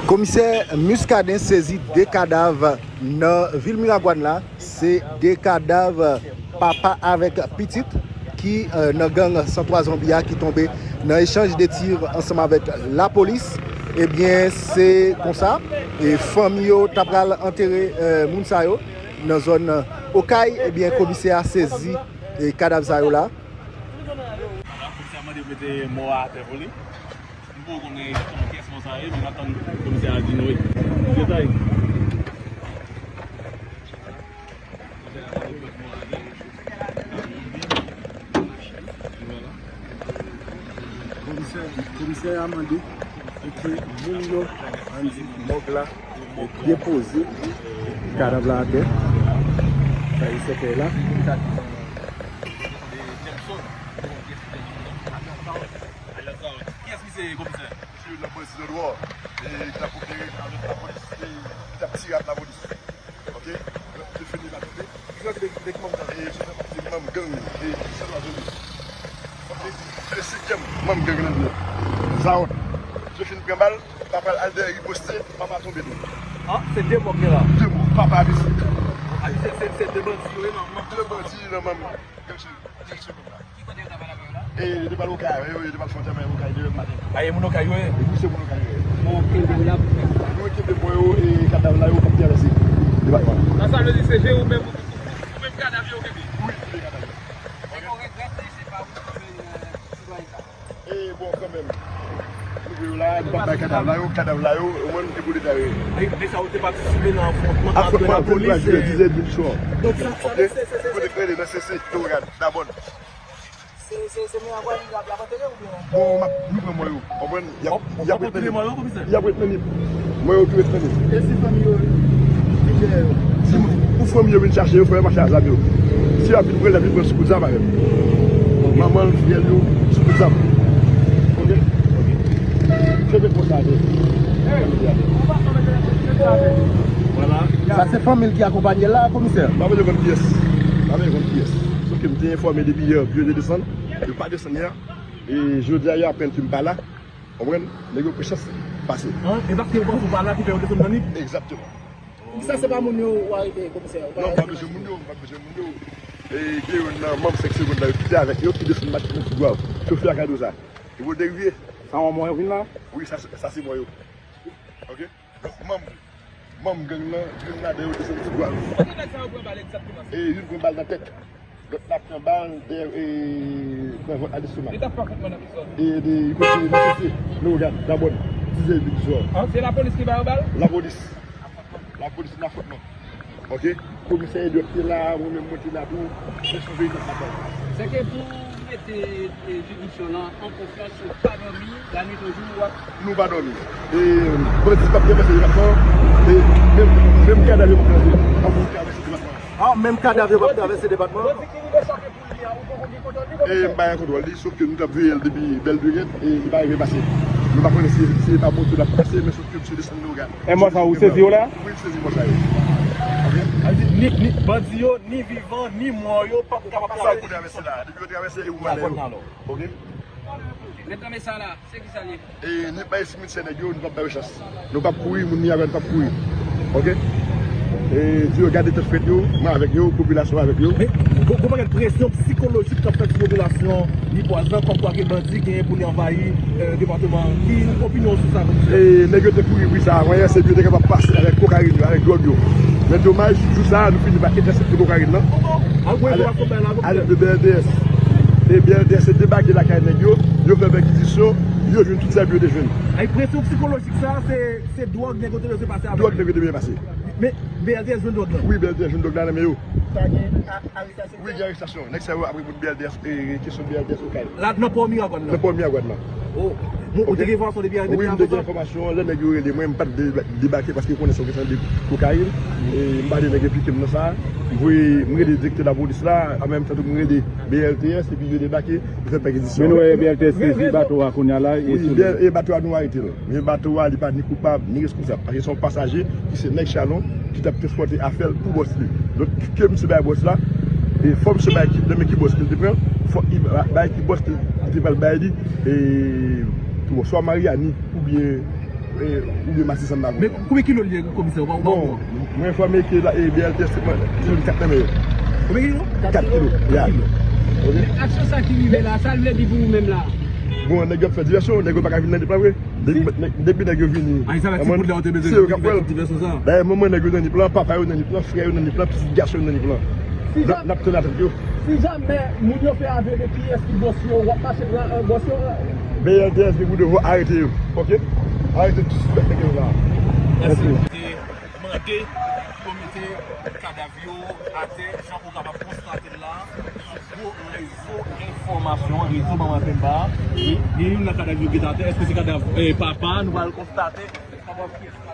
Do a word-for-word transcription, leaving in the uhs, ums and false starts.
Komisè Muscadin sezi de kadav nan vil Miragwàn la. Se de kadav papa avèk pitit ki, eh, nan gang san twa Zonbi a ki tonbe nan echanj de tir ansanm avèk lapolis. Ebyen, se konsa, e fanmi yo ta pral antere, eh, moun sa yo nan zòn Okay. Ebyen, komisè a sezi, eh, kadav sa yo la. Komisè a mande yo mete mò a atè pou li. M poko konnen egzakteman kiyès mò sa ye, men n ap tann komisè a di nou detay. Komisè, komisè a mande pou ke moun yo, ann di, mòg la, depoze kadav la atè. Sa e sèkèy la. Kiyès misye, komisè? Misye nan bandi nan dwò. E ki t ap opere avèk lapolis, e ki t ap tire ak lapolis. Ok? Yo fini la tonbe. Yo fini la tonbe. E yo fè pati de manm gang, e ki sèl la vini. Ok? Se senkyèm manm gang nan vini. Zaot. Yo fin pran bal, papa al dèyè riposte, papa tonbe tou. Ah, se de mò ki la. De mò, papa blese. Ah, se, se, se de bandi yo ye nan manm. De bandi nan manm gang se, gang se manm la. E, yo te pral Okay, wi, wi, yo te pral fè antèman Okay demen maten. A, e moun Okay yo ye? Wi, se moun Okay yo ye. Bon, kenbe w la pou fè sa. Nou kenbe mò yo, e kadav la yo p ap travèse depatman an. Sa, sa vle di se jere ou menm, ou, ou, ou menm kadav yo kenbe? Wi, kenbe kadav yo. Se yon regrèt, se pa ou ki jwenn, euh, sitwayen sa. E, bon, kanmenm. Nou vle yo la, nou p ap bay kadav la yo, kadav la yo, ou konprann, e pou Leta yo ye. E, deja ou te patisipe nan afwontman ant lapolis e dizèt di swa. Donk, sa, sa, se, se, se, kote k rele nan sese, Lorad, Dabòn. Se, se, se Miragwàn y ap, y ap antere oubyen? Bon, m ap, nou pran mò yo. Konprann? Y ap, y ap ret nan Nip. Y ap ret nan Nip. Mò yo tou ret nan Nip. E si fanmi yo vin dèyè yo? Si ou, ou fanmi yo vin chache yo, fò yo mache a zam yo. Si y ap vin pran l, y ap vin pran sou kout zam avè m. Manman l, frè l yo, sou kout zam. Ok? Ok. Se te konsa, se. Vwala. Sa se fanmi l ki akonpanye l la, komisè? M pa bezwen konn kiyès. M pa bezwen konn kiyès. Sòf ke m te enfòme depi yè, yo te desann. Yo pa desann yè. E jodi a, yo aprann ke m pa la. Konprann? Nèg yo pran chans pase. An, e paske yo panse w pa la ki fè yo desann nan Nip? Egzakteman. Sa se pa moun yo w arete, komisè? Non, m pa bezwen moun yo, m pa bezwen moun yo. E gen youn nan manm senk segonn la, yo kite avèk yo, ki desann maten nan Tigwav. Chofè a ka di w sa. E pou derivye. Sa yon mò yo vin la? Wi, sa, sa se mò yo. Ok? Donk, manm, manm gang nan, youn ladan yo desann Tigwav. Kote nèg sa yo pran bal egzakteman? E youn pran bal nan tèt. Lòt la pran bal dèyè, e, nan vant ak lestomak. Li t ap fè afwontman nan ki zòn? E de, li kontinye nan sese, Lorad, Dabòn, dizèt di swa. Ah, se lapolis ki ba yo bal? Lapolis. Lapolis nan afwontman. Ok? Komisè Eliot te la, mwen menm mwen te la tou. Se sou veyi nan batay. Se ke pou mete, e, jiridiksyon lan an konfyans, ou pa dòmi, lannuit, jou, w ap... Nou pa dòmi. E bandi p ap travèse depatman an. E menm, menm kadav yo p ap travèse, p ap travèse depatman an. Ah, menm kadav yo p ap travèse depatman an. Bandi ki rive chake poul li a, ou poko gen kontwòl li, komisè? E m pa gen kontwòl li, sòf ke nou t ap veye l depi bèl lurèt, e li pa rive pase. Nou pa konnen si, si se pa moto l ap pase, men sòf ke misye desann Lorad. E mò sa ou sezi yo la? Wi, m sezi mò sa yo. Ok? Sa vle di, ni, ni bandi yo, ni vivan, ni mò yo, p ap kapab travèse. Sa pou travèse la. Depi yo travèse, e ou malè yo. Ok? Mèt nan mesaj la, se ki sa l ye? E ni bay simityè nèg yo, nou p ap ba yo chans. Nou p ap kouri, moun Miragwàn p ap kouri. Ok? E di yo gade tèt frèt yo, mwen avèk yo, popilasyon avèk yo. Men, gon, gon pakèt presyon sikolojik k ap fèt sou popilasyon nipwaz lan, kòmkwa ke bandi genyen pou li anvayi, e, depatman an. Ki opinyon w sou sa, komisè? E nèg yo te kouri pri sa avan yè, se pou yo te kapab pase avèk kokayin yo, avèk dwòg yo. Men domaj, jou sa a, nou fini pa entèsepte kokayin lan. Al voye enfòmasyon bay la, komisè. Alèd de B L T S. E B L T S te debake lakay nèg yo, yo fè pèkizisyon, yo jwenn tout sa yo te jwenn. Ay, presyon sikolojik sa, se, se dwòg nèg yo te bezwen pase avèk. Dwòg nèg yo te bezwen pase. Men B L T S jwenn dwòg lan? Wi, B L T S jwenn dwòg la nan men yo. Pa gen a-, arestasyon? Wi, gen arestasyon. Nèg sa yo ap reponn B L T S, e, kesyon B L T S Okay. La, nan pò Miragwàn nan? Nan pò Miragwàn nan. Oh, bon, ou te gen enfòmasyon depi avan sa? Wi, m te gen enfòmasyon. Lè nèg yo rele mwen, m pa t de-, debake paske yo konnen se yon kesyon de kokayin. E m pa vle nèg enplike m nan sa. M voye, m rele direktè lapolis la, an menm tan tou m rele B L T S, epi yo debake, yo fè pèkizisyon. Men nou wè B L T S sezi bato a kounye a la, e wi, sou li. E bato a nou arete l. Men bato a, li pa ni koupab, ni reskonsab. Paske se yon pasaje ki se nèg chalon ki t ap transpòte afè l pou bòs li. Donk, ke misye bay bòs la, e fò misye bay ki, nan men ki bòs li te pran, fò li ba-, bay ki bòs li, li te pral bay li, e, swa Mariani, oubyen, e, Yo masisan m pa konn. Men konbyen kilo l ye, komisè? Ou pa, ou pa... Bon, mwen enfòme ke la, e, B L T S te pran kilo kat nan men yo. Konbyen kilo? Kat kilo, ya. Ok. Men aksyon sa ki rive la, sa l vle di pou ou menm la? Bon, nèg yo ap fè divèsyon, nèg yo pa ka vin nan Nip la vre. Depi, nèg, depi nèg yo vini. A, sa fè ti bout la, ou te bezwen se yo k ap fè l. Divèsyon sa. Dayè, manman nèg yo nan Nip la, papa yo nan Nip la, frè yo nan Nip la, pitit gason yo nan Nip la. Si n ap, n ap tann atant yo. Si jamè moun yo fè avè de kiyès ki bòs yo, w ap mache pran, euh, bòs yo, euh. B L T S gen pou devwa arete yo, ok? Arete tout sispèk nèg yo la. Mèsi. Mèsi. Te mande pou yo mete kadav yo atè, jan ou kapab konstate l la, sou gwo rezo enfòmasyon, rezo Manman Pemba. Gen youn nan kadav yo ki atè. Èske se kadav, eh, papa? Nou pral konstate kadav kiyès.